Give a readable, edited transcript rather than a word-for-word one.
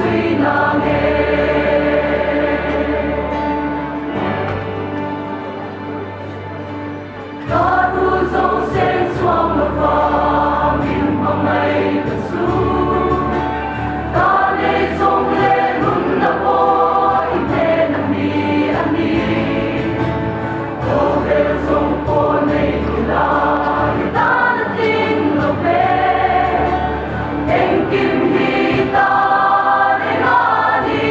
zui nang e. Ka tu zawng seng chhuak lo va min hmangaih ka chu. Ka nei zawng leh nunna pawh i hnen a mi a ni. Khawvel zawng pawh nei ila i tan a tling lo ve. Engkim hi i tan eng a ni.